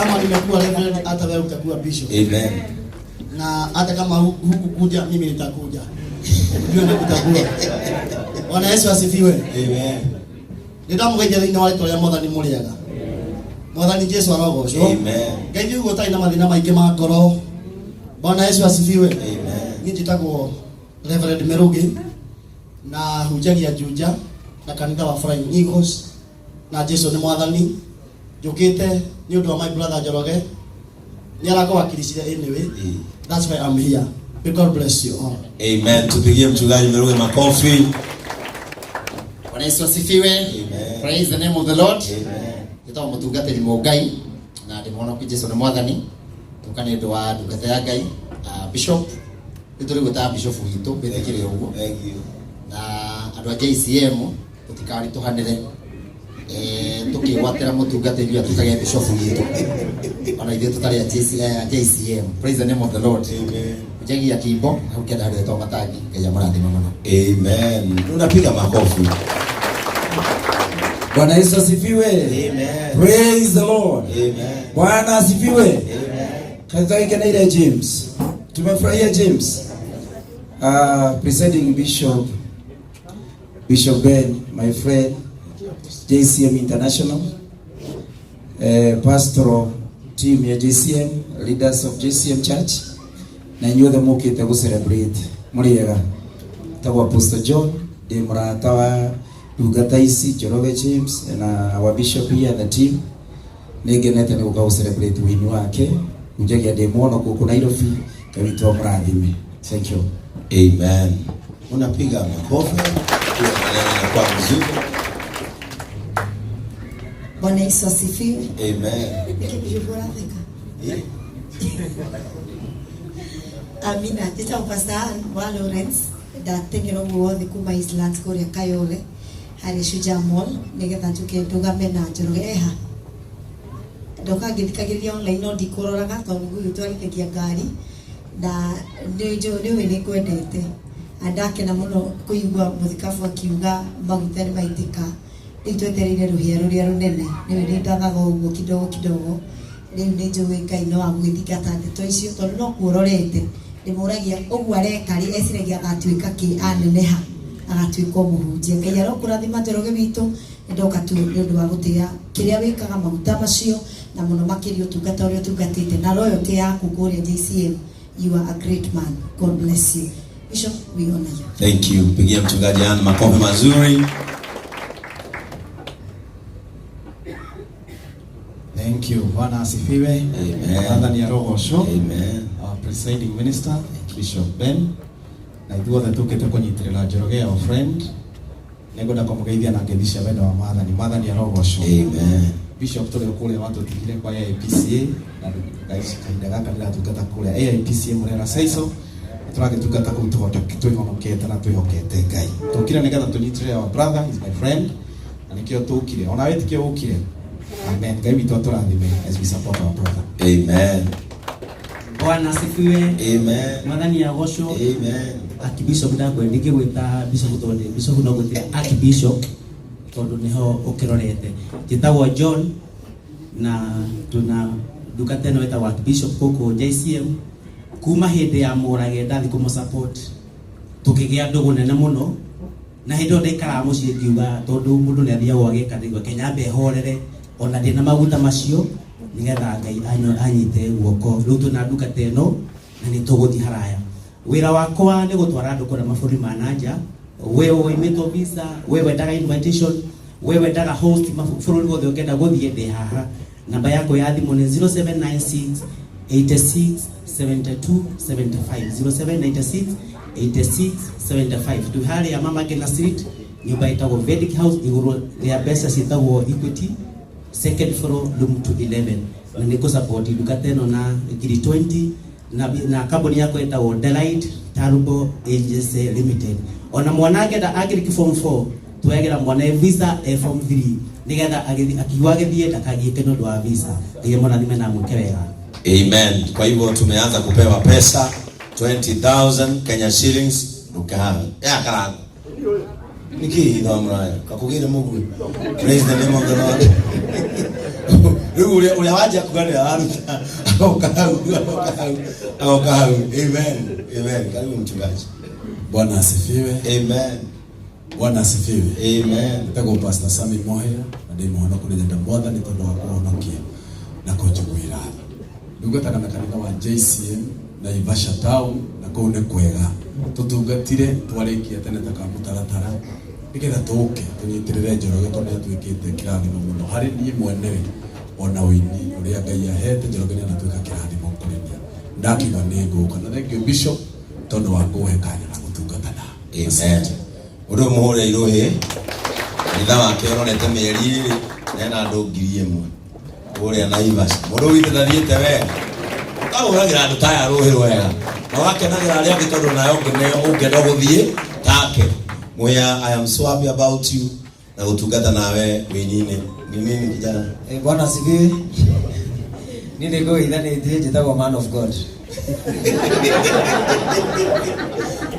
Kama nimekuwa reverend, hata wewe utakuwa bishop. Amen. Na hata kama hukukuja, mimi nitakuja. Ndio nikutagua. Bwana Yesu asifiwe. Amen. Nĩndamũgeithia thĩinĩ wa rĩtwa rĩa Mwathani mũrĩega. Mwathani Jesu arogocwo. Amen. Ngai nĩguo ũtarĩ na mathĩna maingĩ ma ngoro. Bwana Yesu asifiwe. Amen. Niĩ njĩtagwo Reverend Merugi na hunjagia Juja na kanitha wa Flying Eagles na Jesu nĩ mwathani. Njũkĩte nĩ ũndũ wa my brother Njoroge, nĩ arakũwakilishire anyway. That's why I'm here. May God bless you all. Amen. Tupigie mchungaji Meruge makofi. Bwana Yesu asifiwe. Amen. Praise the name of the Lord. Amen. Njĩtagwo mũtungatĩri Mũngai na ndĩ mũhonoku, Jesu nĩ mwathani. Tũka nĩ ũndũ wa ndungata ya Ngai, Bishop. Nĩ tũrĩ gwĩtaga Bishop witũ, wĩtĩkĩre ũguo. Thank you. Na andũ a JCM tũtikaritũhanĩre. Tũkĩgwatĩra mũtungatĩri ũyũ atuĩkage Bishop witũ. Ona ithuĩ tũtarĩ a JCM. Praise the name of the Lord. Amen. Njagia Kimbo, hau kĩanda handũ hetagwo Matangi. Ngai amũrathime mũno. Amen. Unapiga makofi. Bwana Yesu asifiwe. Amen. Praise the Lord. Amen. Bwana asifiwe. Amen. Kanisa ikeneire James. Tumefurahia James. Presiding Bishop, Bishop Ben, my friend, JCM International, pastoral team ya JCM, leaders of JCM Church, na inyuothe mukite gu celebrate muriega. Tagwo Apostle John, ndi murata wa ndungata ici Njoroge James na our bishop here and the team. Nĩngenete nĩ gũka gũ celebrate wini wake, hunjagia ndĩ mwono gũkũ Nairobi. Ngai witũ amũrathime. Thank you. Amen. Unapiga makofi. Hiyo maneno yanakuwa mzuri. Bwana Yesu asifiwe. Amen. Nĩkĩ Bishop ũratheka? Eh? Amina. Njĩtagwo Pastor Ann wa Lawrence, ndateng'era ũguo wothe kuma Eastlands kũrĩa Kayole harĩ Shujaa Mall nĩgetha njũke ndũgame na Njoroge eha. Ndoka ngĩthikagĩrĩria online no ndikũroraga tondũ nĩngũgĩtwarithagia ngari na nĩ njũĩ nĩũĩ nĩ ngwendete na ndakena mũno kũigua mũthikabu akiuga maguta nĩ maitĩka. Rĩu twetereire rũhĩa rũrĩa rũnene, nĩũĩ nĩ ndathaga ũguo kidogo kidogo. Rĩu nĩ njũĩ Ngai no agũgĩthingata ndeto icio tondũ no kuo ũrorete. Ndĩmũragia ũguo areka rĩ, eciragia agatuĩka kĩ aneneha, agatuĩka o mũhunjia. Ngai arokũrathima Njoroge witũ, nĩndoka tu nĩ ũndũ wa gũtĩĩa kĩrĩa wĩkaga, maguta macio na mũno makĩria ũtungata ũrĩa ũtungatĩte na loyalty yaku kũrĩa JCM. You are a great man. God bless you. Bishop, we honor you. Thank you. Pigia mchungaji Ann makofi mazuri. Thank you. Bwana asifiwe. Amen. Mwathani arogocwo. Amen. Our presiding minister, Bishop Ben, na ithuothe tukite kunyitirira Njoroge, our friend. Nĩngwenda kũmũgeithia na ngeithi cia wendo wa Mwathani. Mwathani arogocwo. Amen. Bishop tũrĩ o kũrĩa watũtigire kwa AIPCA na kahinda gaka ndĩratungata kũrĩa AIPCA Murera Saiso. Tũragĩtungata kũu twĩhonokete na twĩhokete Ngai. Tũkire nĩgetha tũnyitĩrĩre our brother, is my friend, na nĩkĩo tũkire. Ona we tikĩo ũkire. Amen. Ngai witũ atũrathime as we support our brother. Amen. Bwana asifiwe. Amen. Mwathani agocwo. Amen. Archbishop ndakwe ndingĩgwĩta bishop tondũ bishop no gwĩtire archbishop tondũ nĩho ũkĩrorete. Njĩtagwo John na tuna ndungata ĩno ĩtagwo archbishop gũkũ JCM kuma hĩndĩ ya Mũrage ndathi kũmũ support tũkĩgĩa ndũgũ nene mũno na hĩndĩ ĩyo ndaikaraga mũciĩ ngiuga tondũ mũndũ nĩ athiagwo agĩka ndaigua Kenya mbe horere ona ndĩna maguta macio nĩgetha Ngai anyite guoko. Rĩu twĩna ndungata ĩno na nĩ tũgũthiĩ haraya. Wĩra wakwa nĩ gũtwara andũ kũrĩa mabũrũri ma nanja. We ũimĩtwo visa, we wendaga invitation, we wendaga host bũrũri wothe ũngĩenda gũthiĩ, ndĩ haha. Namba yakwa ya thimũ nĩ 0796 86 72 75, 0796 86 75. Twĩ harĩa Mama Ngina Street, nyũmba ĩtagwo Vedic House, igũrũ rĩa mbeca ciĩtagwo Equity, second floor, room 211. Na nĩ ngũ-support ndungata ĩno na ngiri 20 na kambuni yakwa ĩtagwo Delight Turbo Agency Limited. Ona mwana angĩenda angĩrĩki form 4, tuoyagĩra mwana e visa e form 3 nĩgetha akiuga agĩthiĩ ndakagiĩke nĩ ũndũ wa visa. Ngai amũrathime na amwĩke wega. Amen. Kwa hivyo tumeanza kupewa pesa 20,000 Kenya shillings. Ndukaha. Ya karangu. Niki thamraya. Kakugire Mungu. Praise the name of the Lord. Rĩu ũrĩa wanjia kuga nĩ araruta agoka hau, agoka hau, agoka hau. Amen, amen. Karibu mchungaji. Bwana asifiwe. Amen. Bwana asifiwe. Amen. Njĩtagwo Pastor Sami Moheya na ndĩ mũhonoku nĩ nyenda Mwathani tondũ wa kũhonokia na kũnjiguĩra tha. Ndungataga na kanitha wa JCM Naivasha town na kũu nĩ kwega. Tũtungatire twarĩkia tene ta ka mũtaratara nĩgetha tũke tũnyitĩrĩre Njoroge tondũ nĩ atuĩkĩte kĩrathimo mũno harĩ niĩ mwenewe ona ũini ũrĩa Ngai ahete Njoroge nĩ anatuĩka kĩrathimo kũrĩ niĩ. Ndakiuga nĩ ngũka na thank you Bishop tondũ wa kũhe kanya ga gũtungata nawe. Amen. Ũndũ mũhũre irũhĩ itha wake ũrorete mĩeri ĩrĩ na ena andũ 1,000 kũrĩa Naivasha. Mũndũ witũ ndathiĩte wega, ũkahũragĩra andũ ta aya rũhĩ rwega na ũgakenagĩra arĩa angĩ tondũ nawe ũngĩenda gũthiĩ take. Mũhĩa, I am so happy about you na gũtungata nawe wĩini-inĩ. Ni nini kijana? Bwana asifiwe. Niĩ nĩ ngũgeithanĩtie njĩtagwo man of God.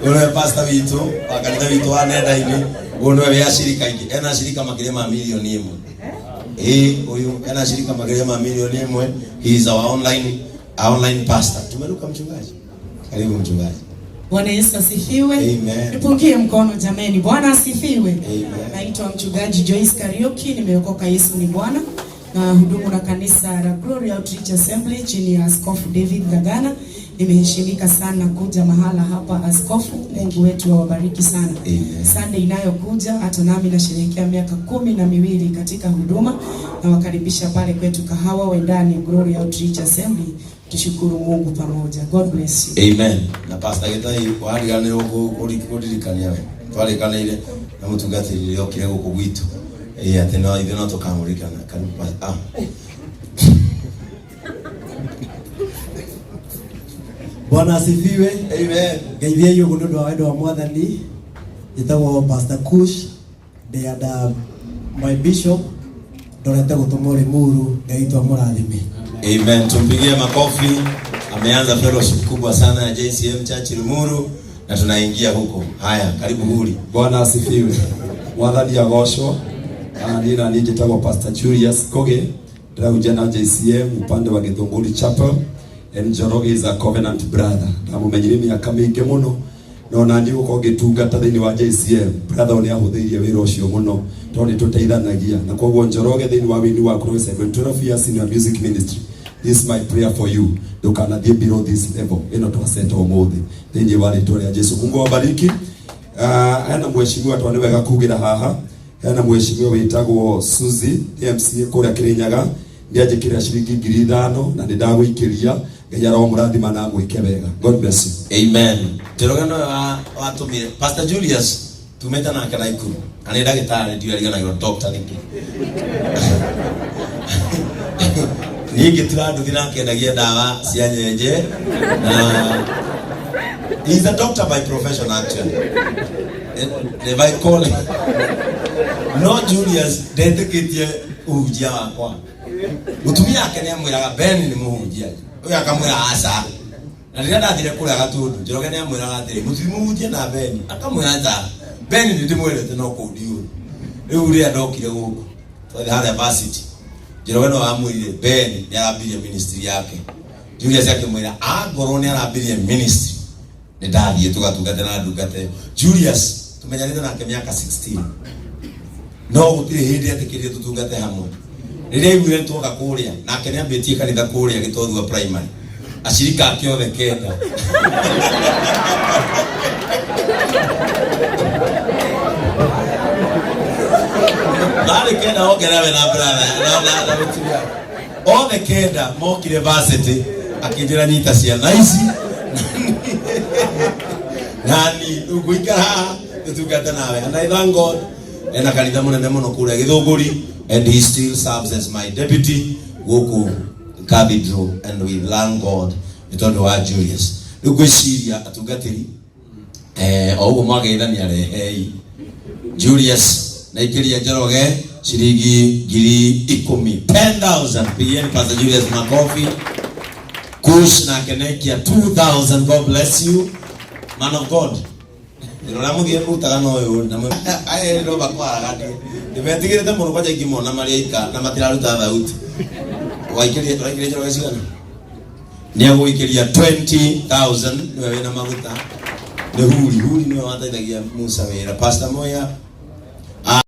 Ũyũ nĩwe pastor witũ wa kanitha witũ wa nenda-inĩ. Ũyũ nĩwe wĩ acirika aingĩ, ena acirika makĩria ma 1 million. Ĩĩ, ũyũ ena acirika makĩria ma 1 million. He is our online pastor. Tumeruka mchungaji. Karibu mchungaji. Bwana Yesu asifiwe. Amen. Nipungie mkono jameni. Bwana asifiwe. Amen. Naitwa mchungaji Joyce Kariuki, nimeokoka Yesu ni Bwana na hudumu na kanisa la Glory Outreach Assembly chini ya Askofu David Gagana. Nimeheshimika sana kuja mahala hapa askofu. Mungu wetu awabariki sana. Amen. Sunday inayokuja hata nami nasherehekea miaka 12 katika huduma, na wakaribisha pale kwetu Kahawa Wendani Glory Outreach Assembly. Tushukuru Mungu pamoja. God bless you. Amen. Na Pastor Gĩtai wariganĩrwo kũririkania we. Twarĩkanĩire na mũtungatĩri rĩrĩa okire gũkũ gwitũ. Ĩĩ, atĩ no ithuĩ no tũkamũririkana. Karibu ah. Bwana asifiwe. Amen. Ngeithiai ũguo nĩ ũndũ wa wendo wa Mwathani. Njĩtagwo Pastor Kush, ndĩ under my bishop, ndorete gũtũmwo Limuru. Ngai witũ amũrathime. Amen. Tumpigie makofi. Ameanza fellowship kubwa sana ya JCM Church Limuru na tunaingia huko. Haya, karibu Huri. Bwana asifiwe. Mwathani agocwo. Niĩ na niĩ njĩtagwo Pastor Julius Koge, ndĩrahunjia na JCM upande wa Githunguri Chapel. And Njoroge is a covenant brother. Ndamumenyire mĩaka mĩingĩ mũno no na niĩ gũkorwo ngĩtungata thĩinĩ wa JCM, brother ũyũ nĩ ahũthĩirie wĩra ũcio mũno tondũ nĩ tũteithanagia, na koguo Njoroge thĩinĩ wa wĩini waku nĩ 12 years in your music ministry. This is my prayer for you, ndũkanathiĩ below this level ĩno twaceta ũmũthĩ thĩinĩ wa rĩtwa rĩa Jesu. Mungu awabariki. Hena mheshimiwa tondũ nĩ wega kugĩra haha, hena mheshimiwa wĩtagwo Suzy MCA kũrĩa Kirinyaga, nĩ anjĩkĩrĩra ciringi 5,000 na nĩ ndagũikĩria. Ngai aromũrathima na amwĩke wega. God bless you. Amen. Njoroge nĩwe watũmire Pastor Julius tumĩte nake Naikuru na nĩ ndagĩtarĩ, ndiũĩ ariganagĩrwo doctor nĩkĩ. Niĩ ngĩtura nduthi nake endagia ndawa cia nyenje na he is a doctor by profession actually. Nĩ by calling. No Julius ndetĩkĩtie ũhunjia wakwa. Mũtumia wake nĩ amwĩraga Ben nĩ mũhunjia. Ũyũ akamwĩra aca. Na rĩrĩa ndathire kũrĩa Gatundu, Njoroge nĩ amwĩraga atĩrĩ, mũthiĩ mũhunjie na Ben. Akamwĩra aca. Ben nĩ ndĩmwendete no kũu ndiũĩ. Rĩu rĩrĩa ndokire gũkũ, twathiĩ harĩa varsity, Njoroge no amwĩrire Ben nĩ arambirie ministry yake. Julius akĩmwĩra angorwo nĩ arambirie ministry nĩ ndathiĩ tũgatungate na ndungata ĩyo. Julius tumenyanĩte nake mĩaka 16 no gũtirĩ hĩndĩ etĩkĩrire tũtungate hamwe. Rĩrĩa aiguire nĩ tuoka kũrĩa, nake nĩ ambĩtie kanitha kũrĩa Gĩtothua primary, acirika ake othe kenda marĩ kenda, ongerera we na brother na mũtumia, othe kenda mokire varsity, akĩnjĩra nyita ciana ici nani ngũikara haha tũtungate nawe. And I thank God ena kanitha mũnene mũno kũrĩa Gĩthũngũri and he still serves as my deputy gũkũ cathedral, and we thank God nĩ tondũ wa Julius. Rĩu ngwĩciria atungatĩri o ũguo mwageithania, rehei Julius na ikĩria Njoroge ciringi 10,000, 10,000. Pigieni Pastor Julius makofi. Kush na Kenekia 2000. God bless you, man of God. Wĩra ũrĩa mũthiĩ mũrutaga na ũyũ na aya no makwaraga ndĩmetigĩrĩte mũno kwanja ingĩmona marĩ aika na matiraruta thauti. Waikĩria ũraikĩria Njoroge cigana? Nĩ egũikĩria 20,000 nĩwe wĩna maguta. Nĩ Huri, Huri nĩwe wateithagia Musa wĩra. Pastor Moya.